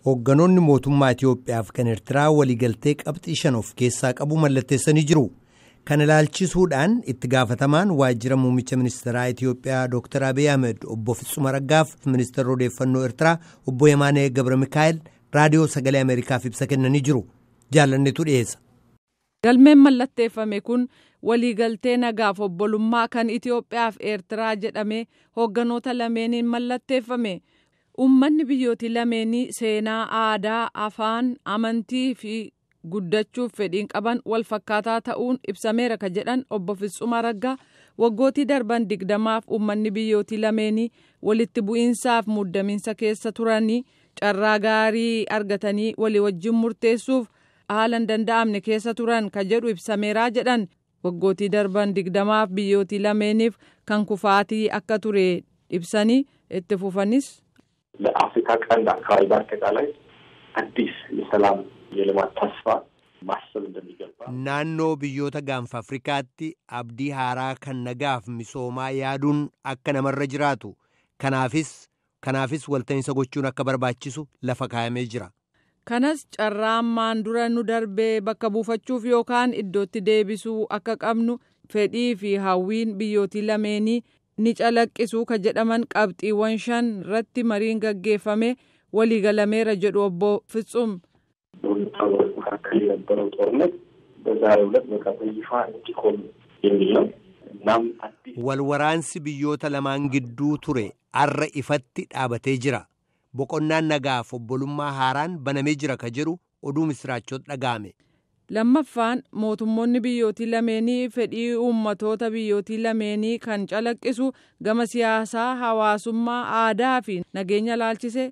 Hoogganoonni mootummaa Itiyoophiyaaf kan Eertiraa waliigaltee qabxii 5 of keessaa qabu mallatteessanii jiru. Kana ilaalchisuudhaan itti gaafatamaan waajjira muummicha ministeeraa Itiyoophiyaa Dr. Abiy Ahmed obbo Fitsum Araggaaf ministeerri odeeffannoo Eertiraa obbo Yemaanee Gabra Mikaa'el raadiyoo sagalee Ameerikaaf ibsa kennanii jiru. Jaalannetu dhiyeessa. Galmeen mallatteeffame kun waliigaltee nagaaf obbolummaa kan Itiyoophiyaaf Eertiraa jedhamee hoogganoota lameeniin mallatteeffame. Uummanni biyyootii lameenii seenaa, aadaa, afaan, amantii fi guddachuuf fedhiin qaban wal fakkaataa ta'uun ibsameera ka jedhan obbo Fitsum Araggaa waggootii darban 20f uummanni biyyootii lameenii walitti bu'iinsaaf muddamiinsa keessa turanii carraa gaarii argatanii walii wajjin murteessuuf haala hin danda'amne keessa turan ka jedhu ibsameeraa jedhan waggootii darban 20f biyyootii lameeniif kan kufaatii akka ture ibsanii itti fufanis. ለአፍሪካ ቀንድ አካባቢ በአጠቃላይ አዲስ የሰላም የልማት ተስፋ ማሰብ እንደሚገባ Naannoo biyyoota gaanfa Afrikaatti abdii haaraa kan nagaaf misoomaa yaaduun akka namarra jiraatu kanaafis walta'iinsa gochuun akka barbaachisu lafa kaayamee jira. Kanas carraa ammaan dura nu darbee bakka buufachuuf yookaan iddootti deebisuu akka qabnu fedhii fi hawwiin biyyootii lameenii ni calaqqisuu ka jedhaman qabxiiwwan 5 irratti mariin gaggeeffame waliigalameera jedhu obbo Fitsum. በሁለቱ ሀገሮች መካከል የነበረው ጦርነት በዛሬው ዕለት በቃ በይፋ እንዲቆም የሚል ነው። እናም አዲስ Walwaraansi biyyoota lamaan gidduu ture arra ifatti dhaabatee jira. Boqonnaan nagaaf obbolummaa haaraan banamee jira ka jedhu oduu misiraachoot dhaga'ame. Lammaffaan mootummoonni biyyootii lameenii fedhii uummatoota biyyootii lameenii kan calaqqisu gama siyaasaa, hawaasummaa, aadaa fi nageenya laalchise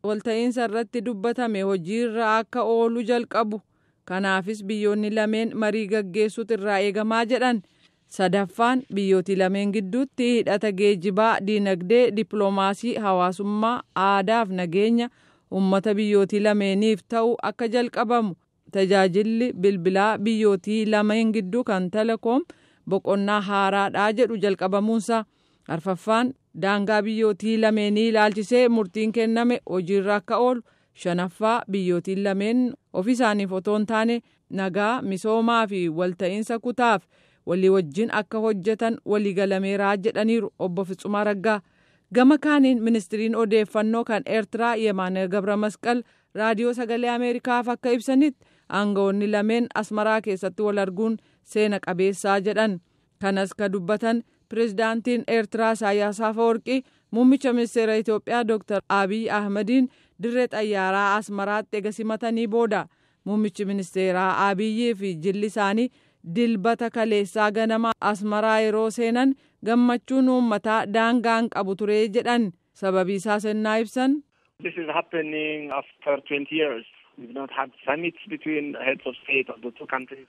walta'iinsa irratti dubbatame hojiirra akka oolu jalqabu. Kanaafis biyyoonni lameen marii gaggeessuutu irraa eegamaa jedhan. Sadaffaan biyyootii lameen gidduutti hidhata geejjibaa, diinagdee, dippiloomaasii, hawaasummaa, aadaa fi nageenya uummata biyyootii lameeniif ta'u akka jalqabamu. Tajaajilli bilbilaa biyyootii lameen gidduu kan telekoom boqonnaa haaraadhaa jedhu jalqabamuunsa. Arfaffaan daangaa biyyootii lameenii ilaalchisee murtiin kenname hojiirra akka oolu. Shanaffaa biyyootiin lameen ofii isaaniif otoo hin taane nagaa, misoomaa fi walta'iinsa kutaaf walii wajjin akka hojjetan waliigalameeraa jedhaniiru obbo Fitsum Araggaa. Gama kaaniin ministiriin odeeffannoo kan Eertiraa Yemaana Gabra Masqal raadiyoo sagalee Ameerikaaf akka ibsanitti aangawoonni lameen Asmaraa keessatti wal arguun seena qabeessaa jedhan. Kanas ka dubbatan pirezidaantiin Eertiraa Isaayyaas Afeworqii muummicha ministeera Itoophiyaa Dr. Abiy Ahmediin dirree xayyaaraa Asmaraatti ega simatanii booda muummichi ministeeraa Abiyyii fi jilli isaanii dilbata kaleessaa ganama Asmaraa yeroo seenan gammachuun uummataa daangaan qabu ture jedhan sababii isaa sennaa ibsan. This is happening after 20 years. We've not had summits between heads of state of the two countries.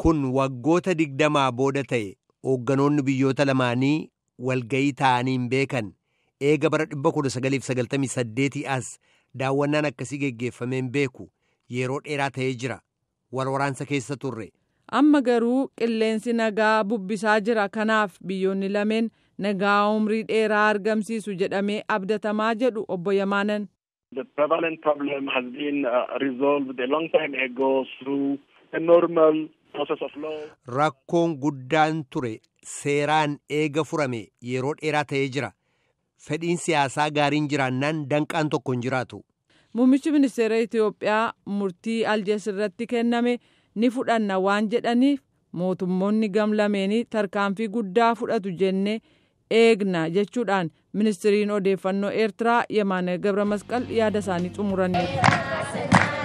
Kun waggoota 20 booda ta'e hoogganoonni biyyoota lamaanii walgayii ta'anii hin beekan. Eega bara 1998 as daawwannaan akkasii geggeeffamee hin beeku. Yeroo dheeraa ta'ee jira. Walwaraansa keessa turre. Amma garuu qilleensi nagaa bubbisaa jira. Kanaaf biyyoonni lameen nagaa umrii dheeraa argamsiisu jedhamee abdatamaa jedhu obbo Yamaanan. The prevalent problem has been resolved a long time ago through a normal process of law. Rakkoon guddaan ture seeraan eega furame yeroo dheeraa ta'ee jira. Fedhiin siyaasaa gaariin jiraannaan danqaan tokko hin jiraatu. Muummichi ministeera Itiyoophiyaa murtii Aljees irratti kenname ni fudhanna waan jedhaniif mootummoonni gam lameenii tarkaanfii guddaa fudhatu jennee eegna jechuudhaan ministiriin odeeffannoo Eertiraa Yemaana Gabra Masqal yaada isaanii xumuraniiru.